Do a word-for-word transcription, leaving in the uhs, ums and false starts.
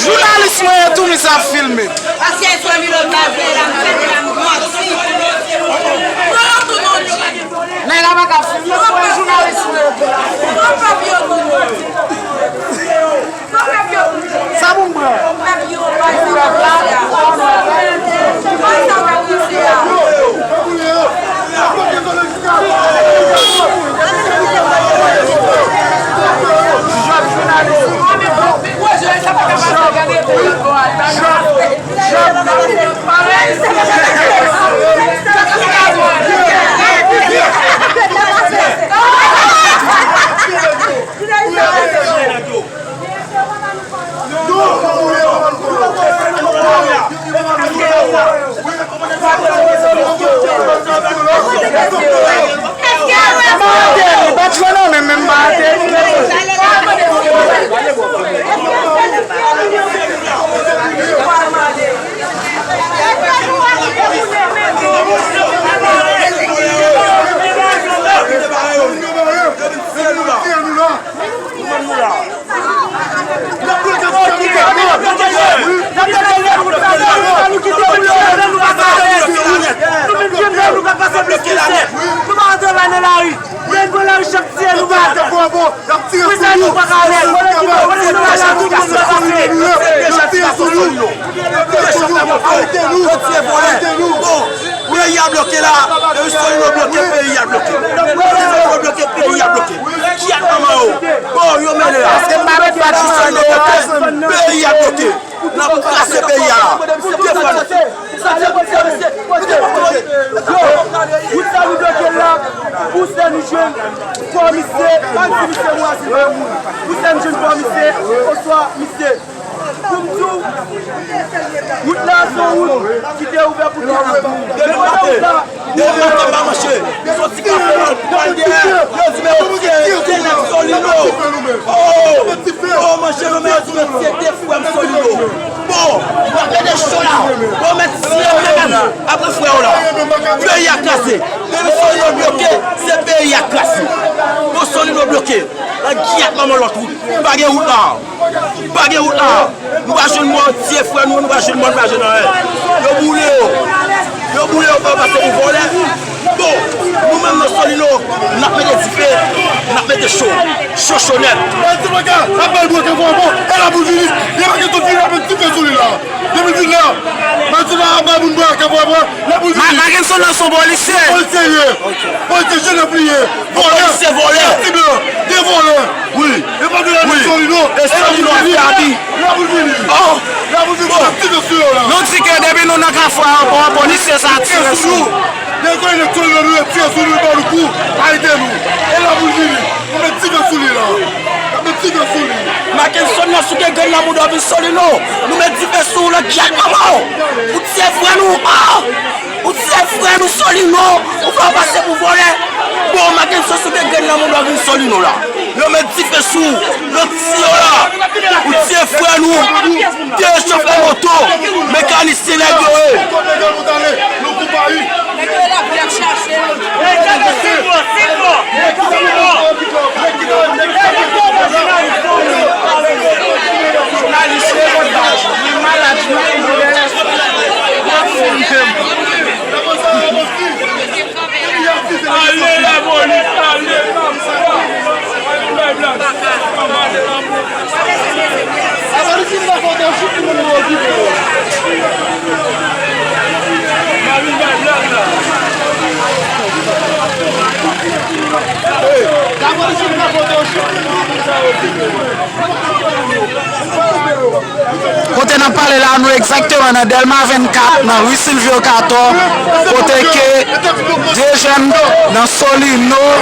Jounalis mwen ye tou, misye ap filme. Nèg la pa ka filme, se yon jounalis mwen ye tou. Sa pou m pran? Pou pèp la, pou pèp la. Peyi a bloke la, depi Solino bloke, peyi a bloke. Depi Solino bloke, peyi a bloke. Kiyès manman yo? Bon, yo mennen la. Paske m pa met pa ti Solino bloke, peyi a bloke. N ap krase peyi a la. Defann. Yo, wout sa nou bloke la, pou sè nou jwenn kò misye, pa di misye mwazi pa moun. Pou sè nou jwenn kò misye, oswa misye. Pou m di w, wout la se yon wout ki te ouvè pou tout moun. Demen maten, demen maten m pa manche. Soti kafe la, pou al dèyè. Yo di men yo tiye de nèg Solino. Oh! Oh, manche, yo men yo di men se de frè m Solino. Bon, n ap mete cho la. Bon, men tiye menm apre frè w la. Peyi a kraze. Depi Solino bloke, se peyi a kraze. Bon, Solino bloke. Nan gyèt manman lòt wout. Pa gen wout la. Pa gen wout la. Nou pa jwenn mò, tiye frè nou, nou pa jwenn mò, nou pa jwenn anyen. Yo boule yo. Yo boule yo, pa pase pou vòlè. Bon, nou menm nan Solino, n ap mete dife, n ap mete cho. Cho, cho nèt. Mwen di mwen ka, apèl mwen ke bon, bon, e la pou vini. E pa ke tout vini, apèl dife sou li la. Depi vin la, mwen di la, apèl moun bwa, ke bon, bon, la pou vini. Mackenson nan son polisye. Polisye ye. Polisye, je ne plie. Vòlè. Polisye vòlè. Ti blan, de vòlè. Wi. E pa de la Solino. E Solino ap fè abi. La pou vini. Oh. La pou vini, pou tire sou yo la. Nou di ke depi nou nan Kafou Aewopò, polisye sa tire sou nou. Lè yo konn nou tire sou nou, yo tire sou nou, ba nou kou, arete nou. E la pou vini. Nou met dife sou li la. Nou met dife sou li. Mackenson nan sou gen grenn nan mouda w vin Solino. Nou met dife sou ou nan gyèt manman w. Ou tiye frè nou. Oh! Ou tiye frè nou Solino, ou fè w pase pou vòlè. Bon, Mackenson sou gen grenn nan mouda w vin Solino la. Yo met dife sou, yo tiye w la. Ou tiye frè nou, tiye chofè moto, mekanisyen nèg yo ye. Jounalis yo, li malad, li malad. Ale lapolis, ale. Kote n ap pale la, nou egzakteman nan Dèlma vennkat, nan ri Silvyo Katò, kote ke de jèn nan Solino